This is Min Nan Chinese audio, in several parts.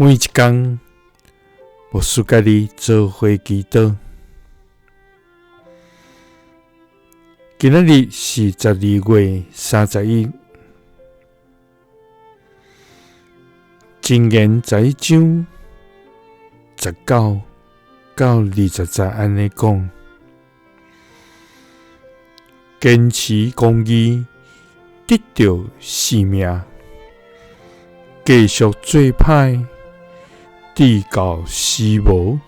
每一工，牧師佮你做伙祈禱。今仔日是12月31，箴言11章19到20節按呢講：堅持公義，得著性命；繼續做歹，直到死無。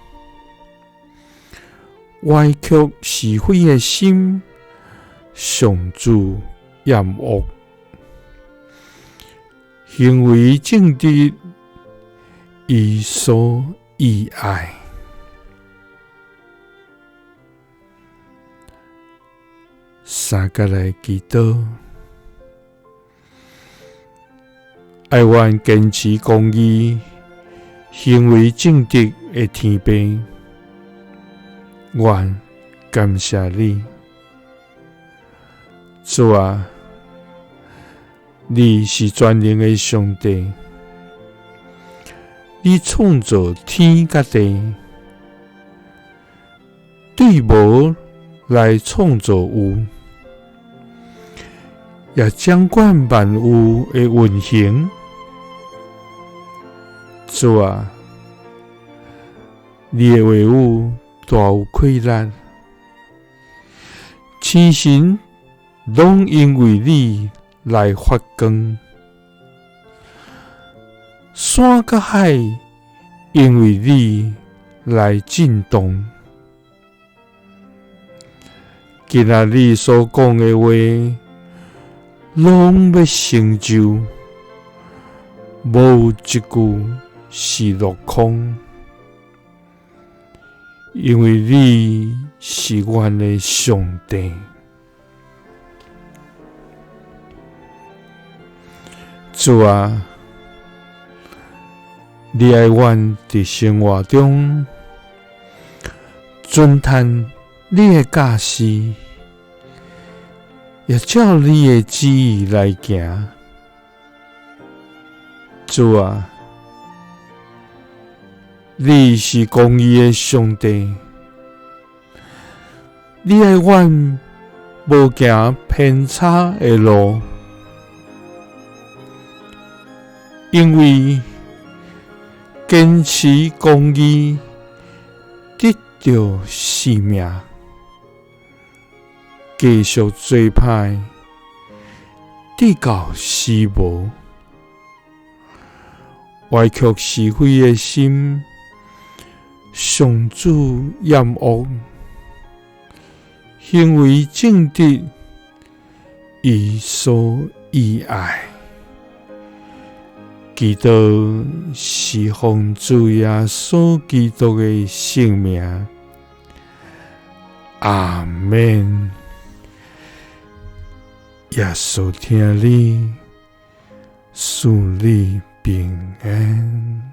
歪曲是非的心，上主厭惡；行為正直，伊所喜愛。三佮來祈禱，愛阮堅持公義、行為正直的天父，阮感謝你，主啊，你是全能的上帝，你創造天佮地，對無來創造有，也掌管萬有的運行。主啊，你的話語大有氣力，星辰攏因為你來發光，山佮海因為你來震動。今仔你所講的話，攏欲成就，無一句是落空，因為你是阮的上帝。主啊，你愛阮佇生活中遵趁你的教示，也照你的旨意來行。主啊，你是公義的上帝，你愛阮無行偏差的路，因為堅持公義，得著性命；繼續做歹，直到死無。歪曲是非的心，上主厭惡；行為正直，伊所喜愛。祈禱是奉主耶穌基督的聖名，阿們。耶穌疼你，賜你平安。